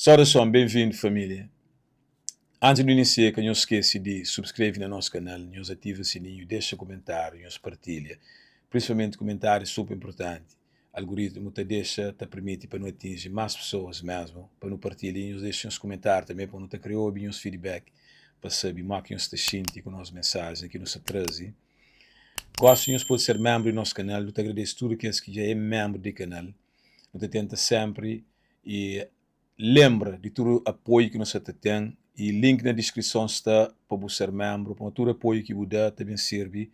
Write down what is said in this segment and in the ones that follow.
Saudason, ben-vindu família. Antis di inisia ka nhos skese di subskreve na nos kanal, nhos ativa sininhu, dexa kumentáriu, nhos partilha. Prinsipalmenti kumentáriu é super inpurtanti. Algoritmu ta dexa, ta permiti pa nu atinji más pesoas mesmu, pa nu partilha i nhos dexa nhos kumentáriu tanbe pa nu ta kre obi nhos feedback pa sabe mó ki nhos ta xinti ku nos mensajen ki nu sta traze. Gosi nhos pode ser menbru di nos kanal, nu ta agradese tudu kes ki dja é menbru di kanal. Nu ta tenta senpri i lenbra di tudu apoiu ki nu sa ta ten i link na diskrison sta pa bu ser menbru pamodi tudu apoiu ki bu da ta ben sirbi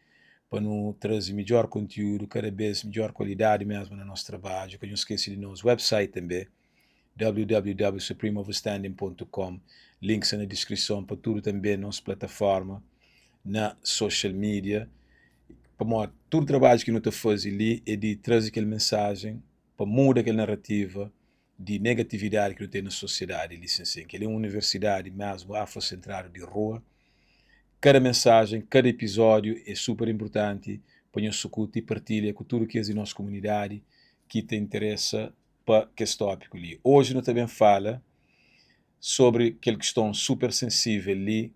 pa nu traze midjor kontiúdu kada bes midjor kualidadi mesmu na nos trabadju. Ka nhos skese di nos website tanbe www.supremeoverstanding.com link sta na diskrison pa tudu tanbe nos plataforma na social media pamodi tudu trabadju ki nu ta faze li é di traze kel mensajen pa muda kel narativa di negatividadi ki nu ten na sosiedadi li sin sin. Kel-li é un universidadi mésmu afrosentradu di rua. Kada mensajen, kada epizódiu é super inpurtanti pa nhos sukuta i partilha ku tudu kes di nos komunidadi ki ta interesa pa kes tópiku li. Oji nu ta ben fala sobri kel kiston super sensível li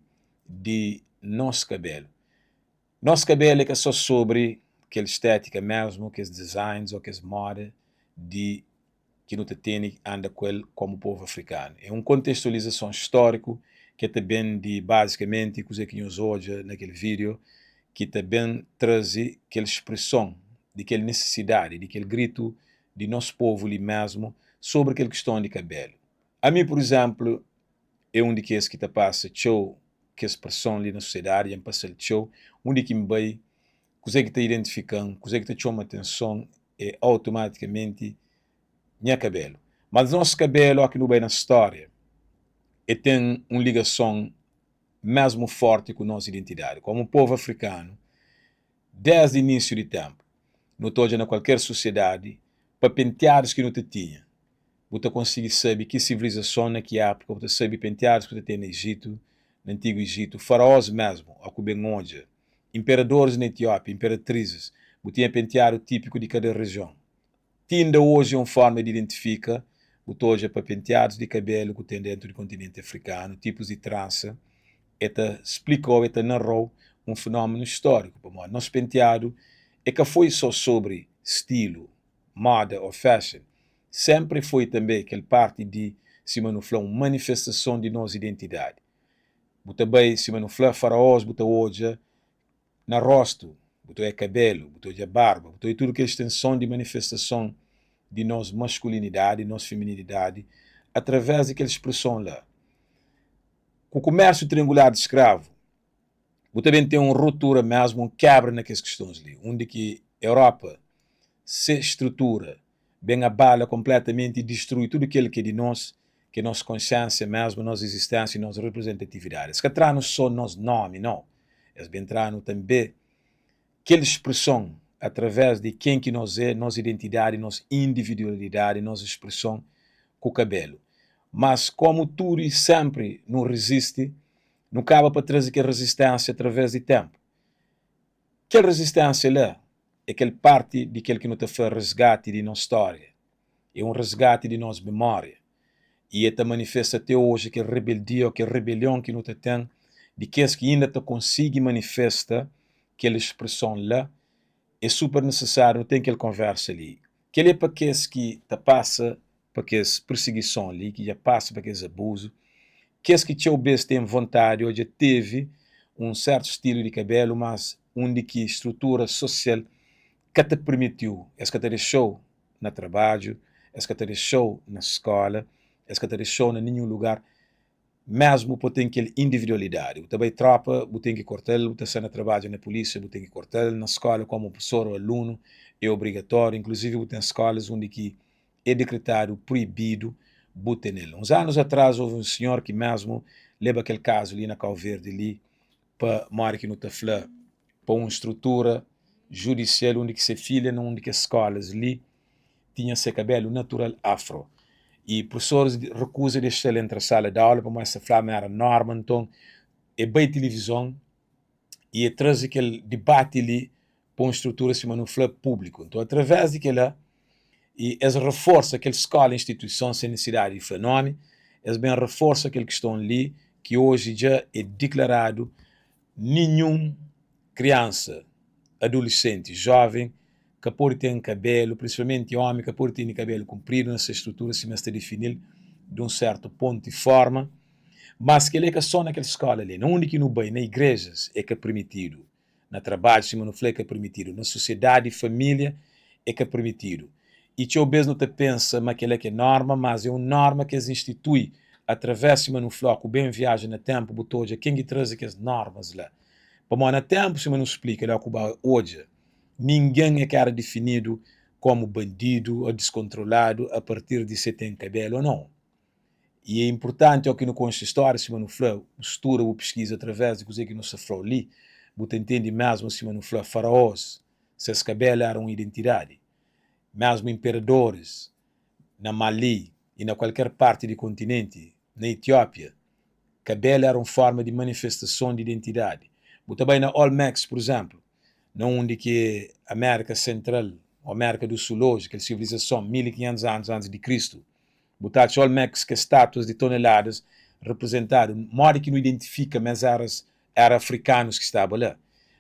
di nos kabélu. Nos kabélu é ka só sobri kel stétika mésmu, kes designs ô kes móda di ki nu ta tene anda ku el komu povu afrikanu. É un kontestualizason stóriku ki ta ben di bazikamenti kuzê ki nhos odja na kel vídeo ki ta ben traze kel spreson di kel nisisidadi, di kel gritu di nos povu li mésmu sobri kel kiston di kabélu. Ami, pur izénplu, é un di kes ki ta pasa txeu kes preson li na sosiedadi, dja N pasa-l txeu. Undi ki N bai, kuzê ki ta identifika-m, kuzê ki ta txoma atenson é automatikamenti nha kabelu. Mas nos kabelu, óki nu bai na stória, e ten un ligason mesmu forti ku nos identidadi. Komu povu afrikanu, desdi inísiu di tenpu, nu ta odja na kualker sosiedadi, pa pentiadus ki nu ta tinha, bu ta konsigi sabe ki sivilizason, na ki épuka, bu ta sabe pentiadus ki ta ten na Ijitu, na antigu Ijitu, faraós mesmu, óki bu ben odja Imperadores na Etiópia, imperatrizes, bu tinha penteadu típiku di kada rejion. Ti inda oji é un forma di identifika, bu ta odja pa penteadus di kabelu ku ten dentu di kontinenti afrikanu, tipus di transa, e ta splika-u, e ta narra-u un fenómenu istóriku, pamodi nos penteadu e ka foi só sobri stilu, moda ô fashion, senpri e foi tanbe kel parti di, sima nu fla, un manifestason di nos identidadi. Bu ta bai, sima nu fla, faraós bu ta odja na rostu, bu ta odja kabelu, bu ta odja barba, bu ta odja tudu kel stenson di manifestason di nos maskulinidadi, nos feminilidadi, através di kel spreson la. Ku kumérsiu triangular di skravu, bu ta ben ten un rotura mesmu, un kebra na kes kistons li, undi ki Europa, se strutura, ben abala konpletamenti i distrui tudu kel ki é di nos, ki é nos konsiénsia mésmu, nos izisténsia i nos reprezentatividadi. Es ka tra-nu sô nos nómi, nau, es ben tra-nu tanbê kel spreson através di ken ki nos é, nos identidadi, nos individualidadi, nos spreson ku kabélu. Mas, kómu tudu i sénpri nu rezisti, nu kaba pa traze kel rezisténsia através di ténpu. Kel rezisténsia la é kel parti di kel ki nu ta fla resgati di nos stória. É un resgati di nos memória i e ta manifesta te oji kel rebeldia ô kel rebelion ki nu ta ten di kes ki inda ta konsigi manifesta kel spreson la. É super nisisáriu nu ten kel konversa li. Kel-li é pa kes ki ta pasa pa kes pirsigison li, ki dja pasa pa kes abuzu, kes ki txeu bês ten vontadi ô dja tevi un sértu stilu di kabélu, mas undi ki strutura sosial ka ta permitiu, es ka ta dexa-u na trabadju, es ka ta dexa-u na skóla, es ka ta dexa-u na ninhun lugar, mésmu pa bu ten kel individualidadi. Bu ta bai trópa, bu ten ki korta-l, bu ta sta na trabadja na pulísia, bu ten ki korta-l, na skóla kómu profesor ô alunu é obrigatóriu, inkluzivi bu ten skólas undi ki é dekretadu proibidu bu tene-l. Uns anus atras houve un sinhor ki mesmu leba kel kazu li na Kau Verdi li pa modi ki nu ta fla pa un strutura judisial undi ki se filha na un di kes skolas li tinha se kabelu natural afro i prusoris rekuza dexa-l entra sala di aula pamodi es ta fla ma era norma nton e bai tilivizon i e traze kel dibati li pa un strutura sima nu fla públiku. Nton através di kela i es reforsa kel skola instituison sen nisidadi di fla nomi. Es ben reforsa kel kiston li ki oji dja é diklaradu, ninhun kriansa, adolesenti, joven ka pode ten kabelu, prinsipalmenti omi ka pode tene kabelu kunpridu na se strutura sima es ta difini-l di un sertu pontu i forma. Mas kel-li é ka so na kel skola li, na undi ki nu bai, na igrejas é ka pirmitidu, na trabadju sima nu fla é ka pirmitidu, na susiedadi i família é ka pirmitidu. I txeu bês nu ta pensa ma kel-la ki é norma, mas é un norma ki es institui através, sima nu fla, ku ben viaja na ténpu bu ta odja ken ki traze kes normas la. Pamodi na ténpu, sima nu splika la, ku ba odja, ningen é ka éra difinidu kómu bandidu ô diskontroladu a partir di se ten kabélu ô nau. I é inpurtanti óki nu konxe stória, sima nu fla, bu studa, bu piskiza através di kuzê ki nu sta fla-u li, bu ta intende mésmu sima nu fla, faraós, ses kabélu éra un identidadi. Mésmu inperadoris na Mali i na kualker parti di kontinenti, na Etiópia, kabélu éra un fórma di manifestason di identidadi. Bu ta bai na Olmeks, pur izénplu, na undi ki é Amérika Sentral ô Amérika du Sul oji, kel sivilizason 1500 anus antis di Kristu, Bu ta atxa Olmeks kes statuas di toneladas reprezentadu modi ki nu identifika ma es eras era afrikanus ki staba la.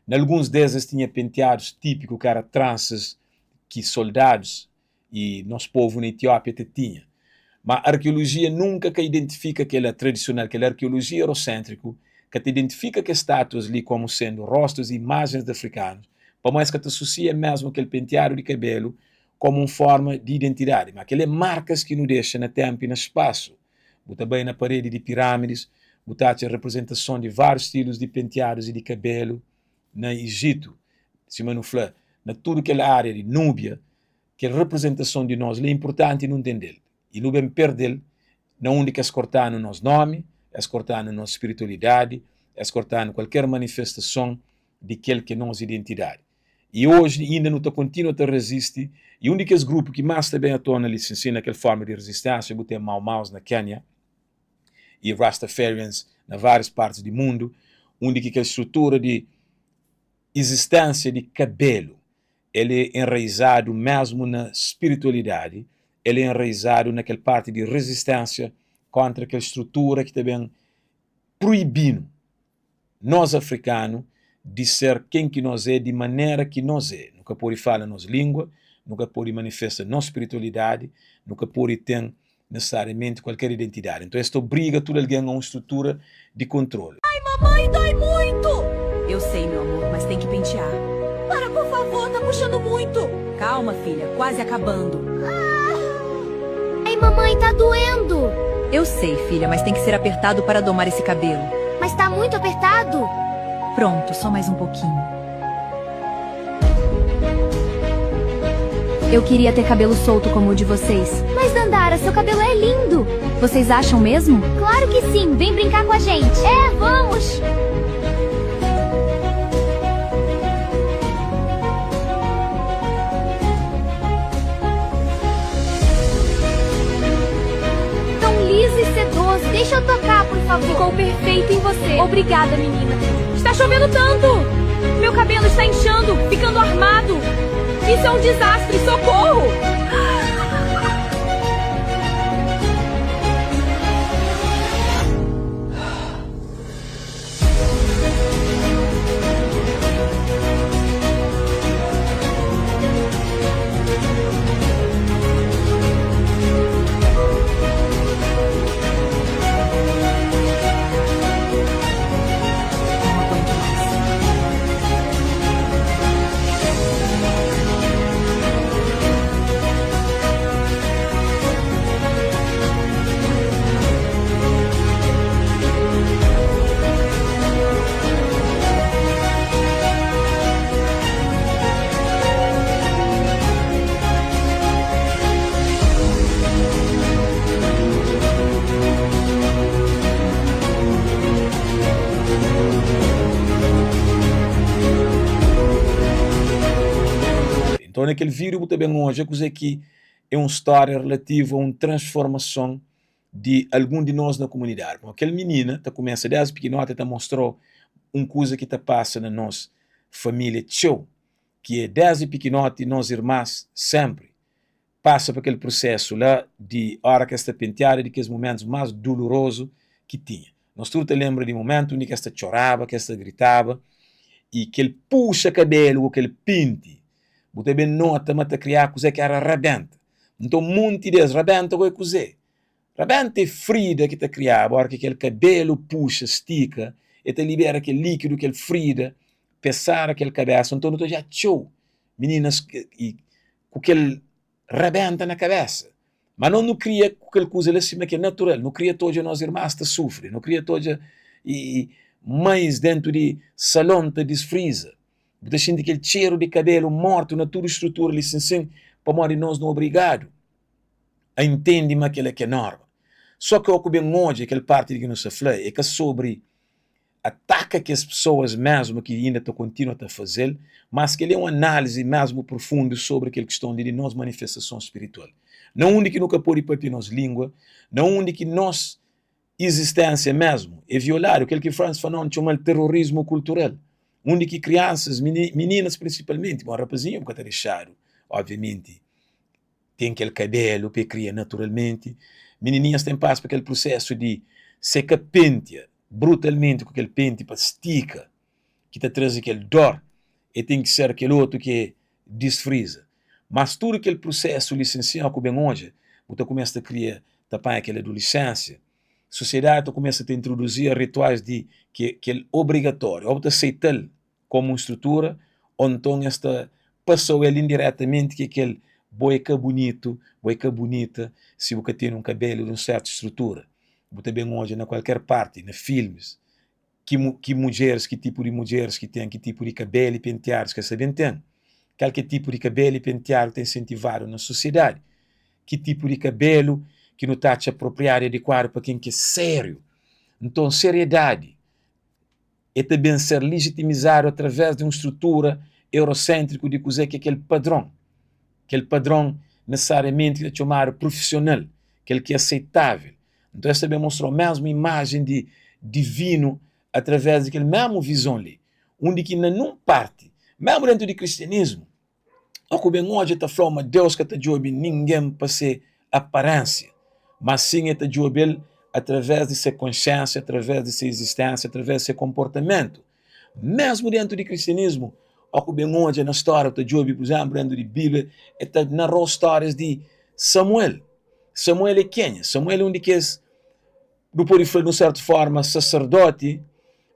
Na alguns des es tinha penteadus tipiku ki era transas ki soldadus i nos povu na Etiópia ta tinha. Ma arkeolojia nunka ka identifika kela tradisional, kel arkeolojia eurosentriku ka ta identifika kes statuas li komu sendu rostus i imajens di afrikanus pamodi es ka ta asosia mesmu kel penteadu di kabelu komu un forma di identidadi, ma kel é markas ki nu dexa na tenpu i na spasu. Bu ta bai na paredi di pirâmidis, bu ta atxa reprezentason di várius stilus di penteadus i di kabelu na Ijitu. Sima nu fla, na tudu kel ária di Núbia, kel reprezentason di nos li é inpurtanti nu ntende-l i nu ben perde-l na undi ki es korta-nu nos nómi, es korta-nu nos spiritualidadi, es korta-nu kualker manifestason di kel ki é nos identidadi. I oji inda nu ta kontinua ta rezisti i un di kes grupu ki más ta ben a tona li sinsin na kel forma di rezisténsia bu ten Mau Maus na Kenya i Rastafarians na várius partis di mundu undi ki kel strutura di izisténsia di kabelu el é enraizadu mésmu na spiritualidadi el é enraizadu na kel parti di rezisténsia kontra kel strutura ki ta ben proibi-nu nos afrikanu di ser ken ki nos é di manera ki nos é. Nu ka pode fala nos lingua, nu ka pode manifesta nos spiritualidadi, nu ka pode ten nesesariamenti kualker identidadi. Nton es ta obriga tudu algen a un strutura di kontrolu. Ai mamãe dói muito! Eu sei meu amor, mas tem que pentear. Para por favor, tá puxando muito! Calma filha, quase acabando. Ai mamãe tá doendo! Eu sei filha, mas tem que ser apertado para domar esse cabelo. Mas tá muito apertado! Pronto, só mais um pouquinho. Eu queria ter cabelo solto como o de vocês. Mas Dandara, seu cabelo é lindo! Vocês acham mesmo? Claro que sim! Vem brincar com a gente! É, vamos! Tão liso e sedoso. Deixa eu tocar, por favor. Ficou perfeito em você. Obrigada, menina. Está chovendo tanto! Meu cabelo está inchando, ficando armado. Isso é um desastre, socorro! Não aguento mais. Nton na kel vídiu bu ta ben odja kuzê ki é un stória relativu a un transformason di algun di nos na kumunidadi. Pamodi kel minina ta kumesa desdi pikinoti ta mostra-u un kuza ki ta pasa na nos família txeu, ki é desdi pikinoti nos irmas sénpri. pasa pa kel prusésu la di óra ki es ta pentiadu di kes mumentus más dulurozu ki tinha. Nos tudu ta lenbra di mumentu undi ki es ta txoraba, ki es ta gritaba i kel puxa kabelu ku kel pinti, bu ta ben nota ma ta kriá kuzê ki éra rabenta. Nton munti di es rabenta ku é kuzê? Rabenta é frida ki ta kriaba óra ki kel kabelu puxa, stika, e ta libera kel líkidu, kel frida, pa e sara kel kabésa. Nton nu ta odja txeu mininas i ku kel rabenta na kabésa. Má nos nu kria ku kel kuza la sima ki é natural. Nu kria ta odja nos irmas ta sufri, nu kria ta odja mãis déntu di salon ta disfriza. Bu ta xinti kel txeru di kabelu mortu na tudu strutura li sin-sin, pamodi nos nu obrigadu a intende ma kel-la ki é norma. Sô ki óki ben odja kel párti di ki nu sta fla é ka sobri ataka kes pesoas mésmu ki inda ta kontinua ta faze-l, mas kel-li é un análizi mésmu profundu sobri kel kiston li di nos manifestason spiritual. Na undi ki nu ka pode papia nos língua, na undi ki nos izisténsia mésmu é violadu, kel ki Frantz Fanon txoma-l terorismu kultural, undi ki kriansas, mininas prinsipalmenti, bon, rapazinhu bu ka ta dexadu, obviamenti, ten kel kabelu pa e kria naturalmenti, minininhas ten pasa pa kel prusésu di seka pentia, brutalmenti ku kel penti pa stika ki ta traze kel dor e ten ki ser kel otu ki é disfriza mas tudu kel prusesu li sin sin ku ben odja bu ta kumesa ta kria ta panha kel adulisensia susiedadi ta kumesa ta introduzia rituais di kel obrigatóriu o bu ta seita-l komu un strutura o nton es ta pasa-u el indiretamenti ki é kel bo é ka bunitu, bo é ka bunita si bu ka tene un kabelu di un sertu strutura. Bu ta ben odja na kualker parti, na filmis, ki ki mudjeris, ki tipu di mudjeris ki ten, ki tipu di kabelu i pentiadus ki es ta ben ten, kal ki é tipu di kabelu i pentiadu ki ta insentivadu na sosiedadi, ki tipu di kabelu ki nu ta atxa apropriadu i adikuadu pa ken ki é sériu. Nton, seriedadi e ta ben ser lijitimizadu através di un strutura euroséntriku di kuzê ki é kel padron, kel padron nesesariamenti ki ta txomadu prufisional, kel ki é aseitável. Nton es ta ben mostra-u mésmu imajen di divinu através di kel mésmu vizon li, undi ki na nun parti, mésmu déntu di kristianismu, Ó ku ben odja ta fla-u ma Deus ka ta djobe ningen pa se aparénsia, má sin el ta djobe-l através di se konsiénsia, através di se izisténsia, através di se konportamentu. Mésmu déntu di kristianismu, ó ku ben odja na stória, bu ta djobe pur izénplu déntu di Bíblia, el ta nara-u stórias di Samuel. Samuel é kenha? Samuel é un di kes Nu pode fla di un sértu fórma saserdóti,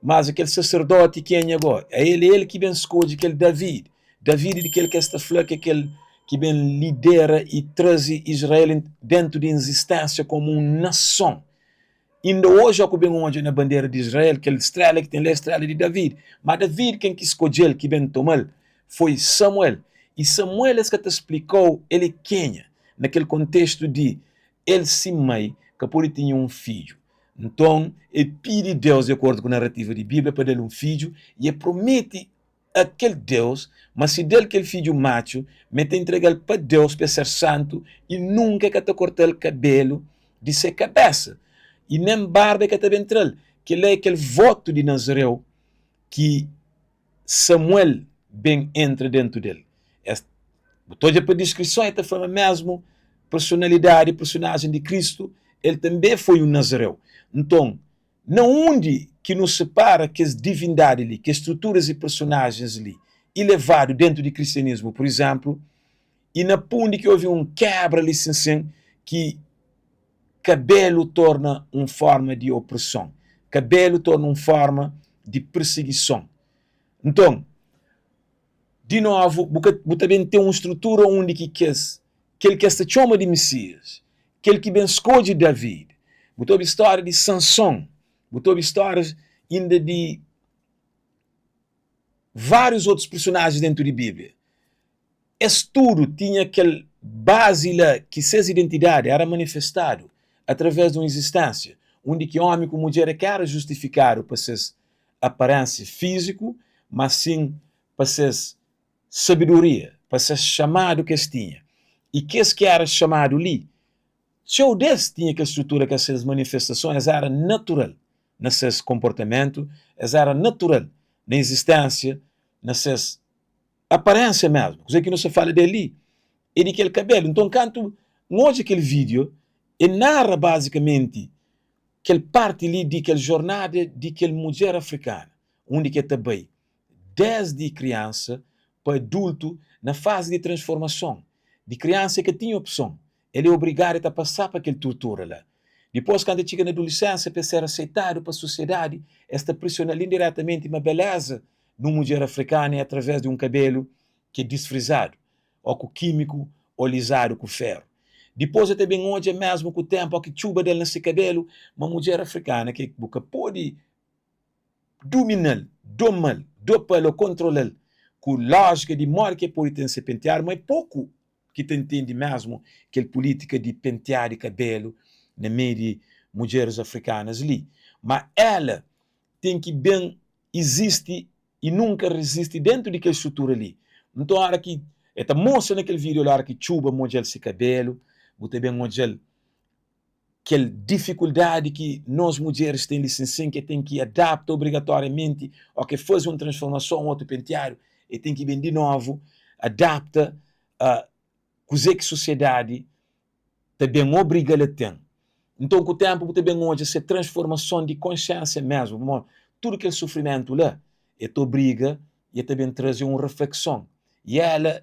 mas é kel saserdóti kenha gó? É el, é el ki ben skodje kel Davidi. Davidi di kel ki es ta fla ki é kel ki ben lidera i traze Israel déntu di izisténsia kómu un nason. Inda oji, óki bu ben odja na bandera di Israel, kel stréla ki ten la é stréla di Davidi. Má Davidi, ken ki skodje-l, ki ben toma-l, foi Samuel. I Samuel es ka ta splika-u el é kenha na kel kontestu di El si mai ka pode tinha un fidju. Nton, el pidi Deus, di akordu ku narativa di Bíblia, pa da-l un fidju i el promete a kel Deus ma si da-l kel fidju matxu, ma el ta intrega-l pa Deus pa el ser santu i nunka el ka ta korta-l kabelu di se kabésa i nen barba el ka ta ben tra-l. Kel-la é kel votu di nazireu ki Samuel ben entra dentu del. Es, bu ta odja pa diskrison, el ta fla ma mesmu personalidadi, personajen di Kristu, el tanbe foi un nazareu. Nton, na undi ki nu separa kes divindadi li, kes struturas i personajens li, ilevadu dentu di kristianismu, pur izenplu, i na pundi ki ovi un kebra li sin sin ki Kabelu torna un forma di opreson. Kabelu torna un forma di pirsigison. Nton, di novu, bu ka, bu ta ben ten un strutura undi ki kes, kel ki es ta txoma di Mesias, kel ki ben skodje David. Bu ta obi stória di Sanson, bu ta obi stórias inda di várius otus personajens dentu di Bíblia. Es tudu tinha kel bazi la ki ses identidadi éra manifestadu através di un izisténsia undi ki ómi ku mudjer é ka éra justifikadu pa ses aparénsia fíziku, má sin pa ses sabedoria, pa ses xamadu ki es tinha. I kes ki éra xamadu li, txeu des tinha kel strutura ki ses manifestason es éra natural na ses konportamentu, es éra natural na izisténsia, na ses Aparénsia mésmu. Kuzê ki nu sta fala di el li? é di kel kabelu. Nton kantu N odja kel vídeo, e narra bazikamenti kel parti li di kel jornada di kel mudjer afrikana, undi ki el ta bai desdi kriansa pa adultu na fazi di transformason. Di kriansa el ka tinha opson, el é obrigadu el ta pasá pa kel turtura la. Dipôs kantu el txiga na adulisénsia pa el ser aseitadu pa susiedadi, es ta presiona-l indiretamenti ma beleza di un mudjer afrikana é através di un kabelu ki é disfrizadu ô ku kímiku ô lizadu ku féru. Dipôs el ta ben odja mésmu ku ténpu ó ki txuba da-l na se kabelu ma mudjer afrikana ki bu ka pode dumina-l, doma-l, dopa-l ô kontrola-l ku lójika di modi ki el pode ten se penteadu, ma é poku ki ta ntende mésmu kel pulítika di penteadu di kabelu na meiu di mudjeris afrikanas li. Ma ela ten ki ben izisti i nunka rezisti dentu di kel strutura li. Nton ora ki el ta mostra na kel video la ora ki txuba modja-l se kabelu, bu ta ben odja-l kel difikuldadi ki nos mudjeris ten li sin sin ki el ten ki adapta obrigatoriamenti o ke faze un transformason un otu penteadu el ten ki ben di novu adapta a kuze ki sosiedadi ta ben obriga-l a ten. Nton, ku ténpu, bu ta ben odja se transformason di konsiénsia mésmu, pamodi tudu kel sufrimentu la, el ta obriga i el ta ben traze un reflekson. I ela,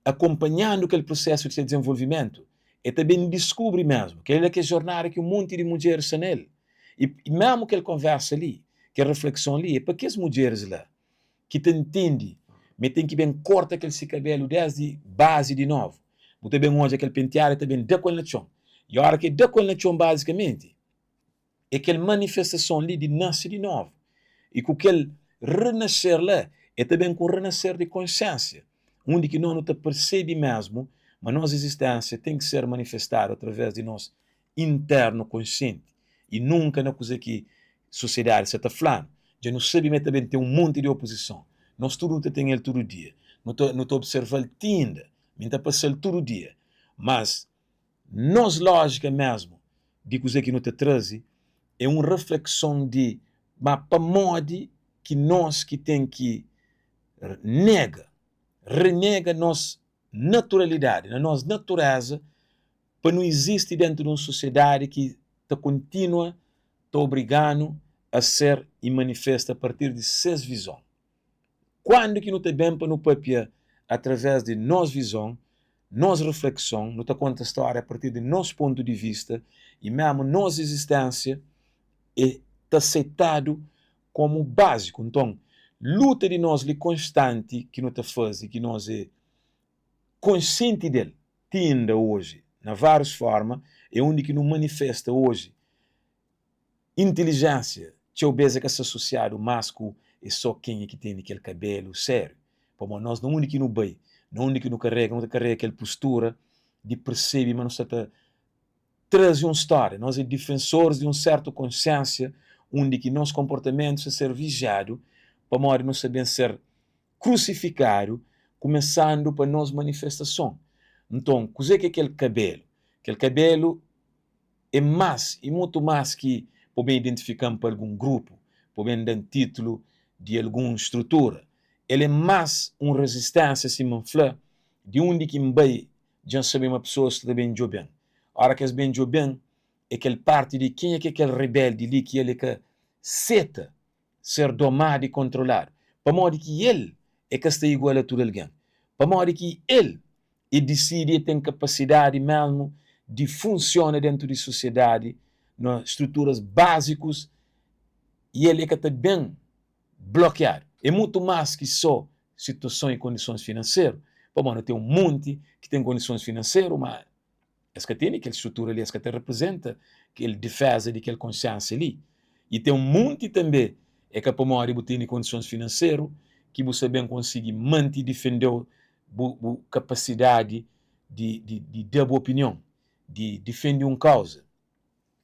akonpanhandu kel prusésu di se dizenvolvimentu, el ta ben diskubri mésmu kel la ki é jornada ki un monti di mudjeris sta na el. I mésmu kel konvérsa li, kel reflekson li, é pa kes mudjeris la ki ta ntende ma el ten ki ben korta kel se kabelu désdi bazi di novu. Bu ta ben odja kel penteadu el ta ben da ku el na txon. I óra ki el da ku el na txon bazikamenti é kel manifestason li di nase di novu. I ku kel renascer la el ta ben ku un renascer di konsiénsia undi ki nos nu ta persebe mésmu ma nos izisténsia ten ki ser manifestadu através di nos internu konsienti i nunka na kuze ki sosiedadi sa ta fla-nu. Dja nu sabe ma el ta ben ten un monti di opozison. Nos tudu nu ta ten el tudu dia. Nu ta nu ta observa-l ti inda. Mi N ta pasa-l tudu dia. Mas nos lójika mésmu di kuze ki nu ta traze é un reflekson di ma pamodi ki nos ki ten ki nega, renega nos naturalidadi, na nos natureza, pa nu izisti dentu di un sosiedadi ki ta kontinua ta obriga-nu a ser i manifesta a partir di ses vizon. Kuandu ki nu ta ben pa nu papia através di nos vizon, nos reflekson, nu ta konta stória a partir di nos pontu di vista i mésmu nos izisténsia é ta setadu komu báziku. Nton, luta di nos li konstanti ki nu ta faze, ki nos é konsienti del ti inda oji na várius forma, é undi ki nu manifesta oji intilijénsia txeu bês é ka sta asosiadu más ku é sô kenha ki tene kel kabélu sériu pamodi nos na undi ki nu bai na undi ki nu karega nu ta karega kel postura di persebe ma nu sta ta traze un stória nos é difensoris di un sértu konsiénsia undi ki nos konportamentu sta ser vijiadu pamodi nu sta ben ser krusifikadu, kumesandu pa nos manifestason. Nton, kuzê ki é kel kabelu? Kel kabelu é más i mutu más ki pa ben identifika-m pa algun grupu, pa ben da-m titulu di algun strutura. El é más un rezisténsia, sima N fla, di undi ki N bai dja N sabe ma pesoas sta ta ben djobe-m. Óra ki es ben djobe-m, é kel párti di kenha ki é kel rebéldi li ki el é ka seta ser domadu i kontroladu? Pamodi ki el é ka sta igual a tudu algen? Pamodi ki el e disidi e ten kapasidadi mesmu di funsiona dentu di sosiedadi na struturas bazikus i el é ka ta ben blokiadu? É mutu mas ki so situason i kondisons finanseru, pamodi nu ten un monti ki ten kondisons finanseru ma Es ka tene kel strutura li, es ka ta reprezenta kel diféza di kel konsiénsia li. I ten un monti tanbê, é ka pamodi bu tene kondisons finanseru ki bu sta ben konsigi mante i difende-u bu, bu kapasidadi di, di, di da bu opinion, di difende un kauza.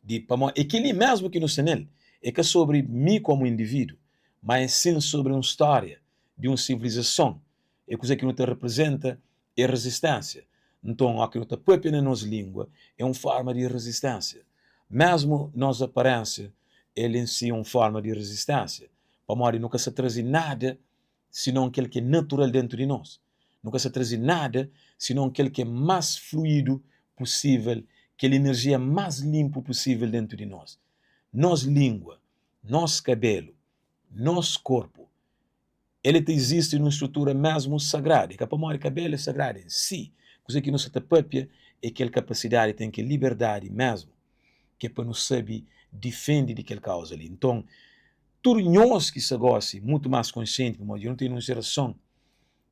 Di, pamodi é kel-li mésmu ki nu sta nel, é ka sobri mi kómu indivídu, má é sin sobri un stória di un sivilizason, é kuzê ki nu ta reprizenta é rezisténsia. Nton, óki nu ta pâpia na nos língua, é un fórma di rezisténsia. Mésmu nos aparénsia, el en si é un fórma di rezisténsia, pamodi nu ka sta traze nada sinon kel ki é natural déntu di nos. Nu ka sta traze nada sinon kel ki é más fluidu pusível, kel inerjia más linpu pusível dentu di nos. Nos língua, nos kabelu, nos korpu, el ta izisti nun strutura mésmu sagradu. É ka pamodi kabelu é sagradu en si. Kuzê ki nu sa ta pâpia é kel kapasidadi di ten kel liberdadi mésmu, ki é pa nu sabe difende di kel kauza li. Nton, tudu nhos ki sta gósi mutu más konsienti, pamodi dja nu ten un jerason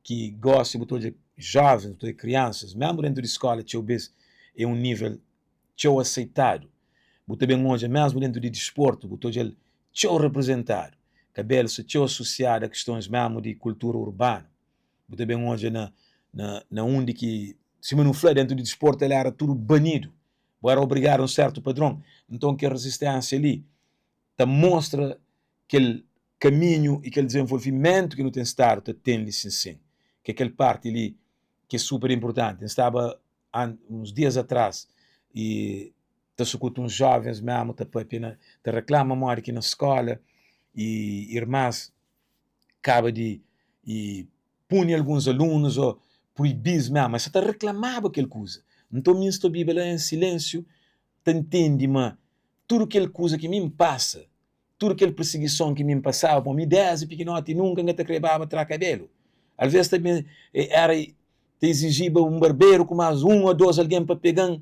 ki gósi bu ta odja jóvens, bu ta odja kriansas, mésmu déntu di skóla txeu bês é un nível txeu aseitadu. Bu ta ben odja mésmu déntu di disportu, bu ta odja-l txeu reprezentadu. Kabelu sta txeu asosiadu a kistons mésmu di kultura urbanu. Bu ta ben odja na na na undi ki, sima nu fla, déntu di disportu el éra tudu banidu. Bu éra obrigadu a un sértu padron. Nton kel rezisténsia li ta mostra kel kaminhu i kel dizenvolvimentu ki nu ten stadu ta ten li sin sin, ki é kel parti li ki é super inpurtanti. N staba uns dias atrás i ta sukuta uns jovens mesmu ta papia na ta reklama modi ki na skola i irmas kaba di i puni alguns alunus o proibis mesmu, es sa ta reklamaba kel kuza. Nton mi N sta obiba la en silensiu ta ntende ma tudu kel kuza ki mi N pasa Tudu kel pirsigison ki mi N pasaba, pamodi mi désdi pikinoti nunka N ka ta krebaba tra kabelu. Alvês ta ben éra ta izijiba un barberu ku más un ô dôs algen pa pega-m,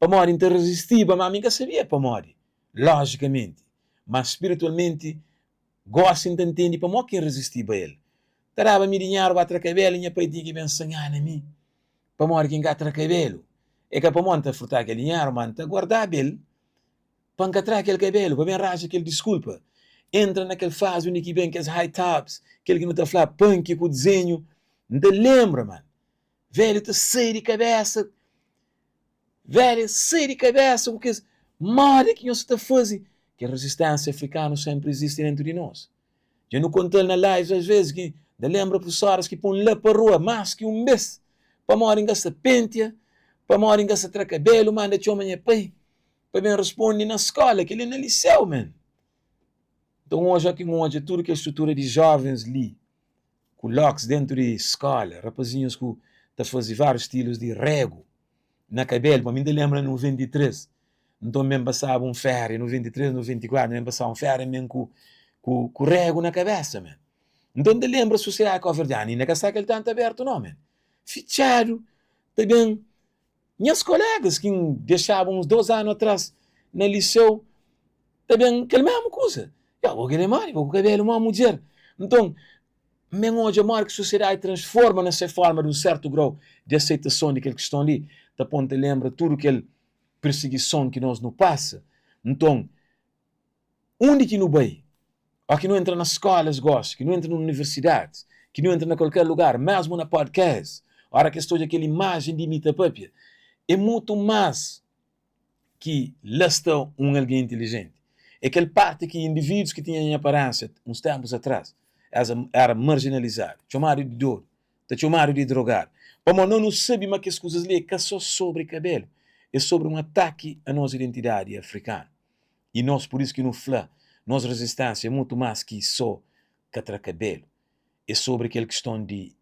pamodi N ta rezistiba, má mi N ka sabia pamodi, lójikamenti. Má spiritualmenti, gósi N ta ntende pamodi ki N rezistiba el. Ta daba mi dinheru ba tra kabelu, nha pai tinha ki ben sanha na mi pamodi ki N ka tra kabelu. É ka pamodi N ta furtaba kel dinheru, má N ta guardaba el Pa N ka tra kel kabelu, pa ben raja kel diskulpa. Entra na kel fazi undi ki ben kes high tops, kel ki nu ta fla punk ku dizenhu. N ta lenbra, man, velhu ta sai di kabesa, velha sai di kabesa ku kes modi ki nhos ta faze. Kel rezistensia afrikanu senpri izisti dentu di nos. Dja nu konta-l na lives as vezes ki N ta lenbra prusoras ki pô-m la pa rua más ki un bes pamodi N ka sta pentia, pamodi N ka sta tra kabelu, manda txoma nha pai. Pa ben responde na skola, kel-li é na liseu, man. Nton, oji óki N odja tudu kel strutura di jovens li, ku loks dentu di skola, rapazinhus ku ta faze várius stilus di regu na kabelu, pa mi N ta lenbra na 93, nton N ben pasaba un féria, 93, 94, N ben pasaba un féria, N ben ku ku ku regu na kabesa, man. Nton, N ta lenbra sosiedadi kabuverdianu inda ka sta kel tantu abertu nau, man. Fitxadu, ta ben Nhas kolégas ki N dexaba uns dos anu atras na liseu ta ben kel mésmu kuza. Yo, bo kel-li é modi? Bo ku kabélu mó mudjer. Nton, N ben odja modi ki sosiedadi transforma na se fórma di un sértu grau di aseitason di kel kiston li, ta pô-m ta lenbra tudu kel pirsigison ki nos nu pasa. Nton, Undi ki nu bai, ó ki nu entra na skolas gosi, ki nu entra na universidadis, ki nu entra na kualker lugar, mesmu na podcast, ora ki es ta odja kel imajen di mi ta papia, é mutu más ki la sta un algen intilijenti. É kel parti ki individus ki tinha nha aparensia uns tempus atras, es era marjinalizadu, txomadu di dodu, ta txomadu di drogadu. Pamodi nos nu sabe ma kes kuzas li é ka so sobri kabelu, é sobri un ataki a nos identidadi afrikanu. I nos, pur isu ki nu fla, nos rezisténsia é mutu más ki sô ka tra kabélu. É sobri kel kiston di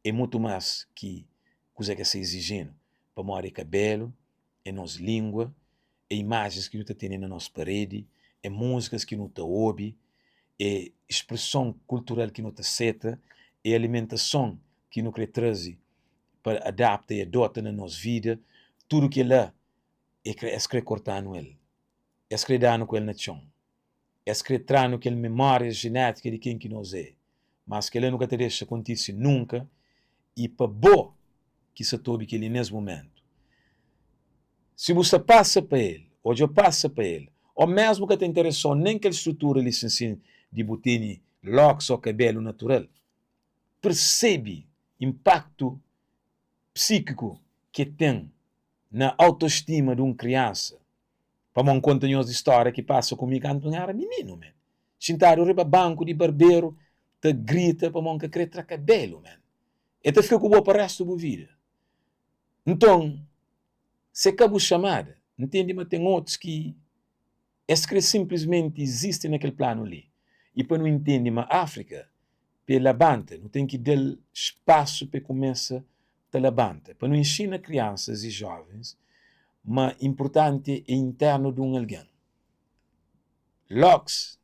é mutu más ki kuzê ki es ta iziji-nu, pamodi é kabélu, é nos língua, é imajens ki nu ta tene na nos paredi, é múzikas ki nu ta obi, é spreson kultural ki nu ta seta, é alimentason ki nu krê traze pa adapta i adota na nos vida. Tudu kel-la E kre, es kre korta-nu el. Es kre da-nu ku el na txon. Es kre tra-nu kel memória jenétika di ken ki nos é. Mas kel-la nu ka ta dexa kontise nunka. I pa bo ki sa ta obi kel-li nes mumentu, si bu sta pasa pa el, ô dja pasa pa el, ô mésmu ka ta interesa-u nen kel strutura li sin-sin di bu tene loks ô kabélu natural, persebe inpaktu psíkiku ki el ten na autostima di un kriansa. Pamó N konta nhos di stória ki pasa ku mi kantu N éra mininu, men. Xintadu riba banku di barberu ta grita pamó N ka krê tra kabelu, men. E ta fika ku bo pa réstu bu vida. Nton, si é ka bu xamada, ntende ma ten otus ki es krê sinplismenti izisti na kel planu li. I pa nu intende ma Áfrika. pa e labanta, nu ten ki da-l spasu pa e kumesa ta labanta, pa nu inxina kriansas i jovens ma inpurtanti é internu di un algen. Loks,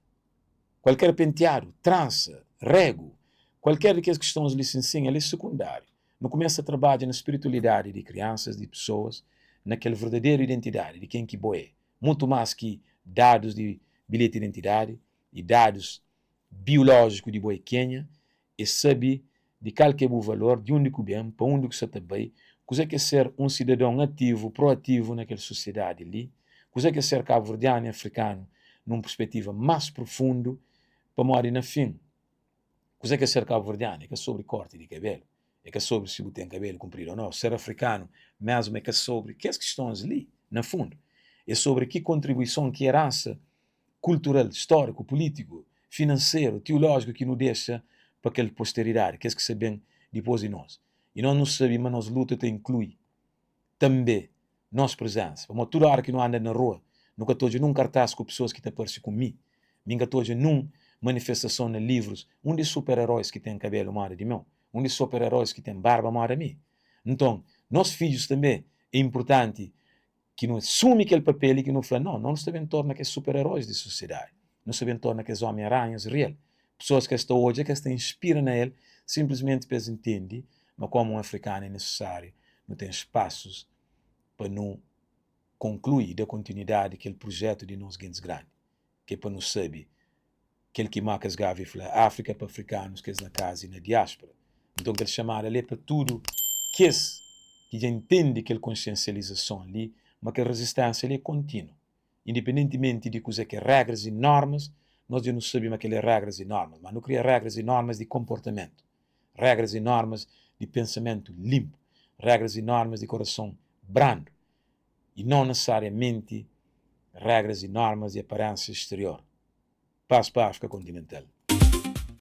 kualker pentiadu, transa, regu, kualker di kes kistons li sin sin, el é sekundariu. Nu kumesa trabadja na spiritualidadi di kriansas, di pesoas, na kel verdaderu identidadi di ken ki bo é, mutu mas ki dadus di bilheti di identidadi i dadus biulójiku di bo é kenha, é sabe di kal ki é bu valor, di undi ku ben, pa undi ku sa ta bai, kuzê ki é ser un sidadon ativu, proativu na kel susiedadi li, kuzê ki é ser kabuverdianu i afrikanu nun perspetiva más profundu, pamodi na fin, kuzê ki é ser kabuverdianu é ka sobri korti di kabelu, é ka sobri si bu ten kabelu kunpridu ô nau, ser afrikanu mésmu é ka sobri kes kistons li, na fundu, é sobri ki kontribuison, ki eransa kultural, stóriku, pulítiku, finanseru, tiulójiku ki nu dexa pa kel posteridadi, kes ki sa ben dipôs di nos. I nos nu sabe ma nos luta ta inklui tanbê nos prezénsa, pamodi tudu óra ki nu anda na rua, nu ka ta odja nun kartás ku pesoas ki ta parse ku mi, mi N ka ta odja nun manifestason na livrus un di super-eróis ki ten kabélu móda di meu, un di super-eróis ki ten barba móda mi. Nton, nos fidjus tanbê é inpurtanti ki nu asumi kel papel i ki nu fla, Nau, nos nu sta ben torna kes super-eróis di sosiedadi, nu sta ben torna kes omi-aranhas real, pesoas ki es ta odja, ki es ta inspira na el, sinplismenti pa es ntende ma komu un afrikanu é nisisáriu nu ten spasus pa nu konklui i da kontinuidadi kel prujetu di nos gentis grandi. Ki é pa nu sabe kel ki Marcus Garvey fla, Áfrika pa afrikanus, kes na kaza i na diáspora. Nton kel xamada li é pa tudu kes ki dja intende kel konsiensializason li ma kel rezisténsia li é kontinu. Indipendentimenti di kuzê ki é régras i normas, nos dja nu sabe ma kel-li é régras i normas, má nu kria régras i normas di konportamentu, régras i normas di pensamentu linpu, régras i normas di korason brandu i non nesesariamenti régras i normas di aparénsia exterior. Paz pa Áfrika kontinental.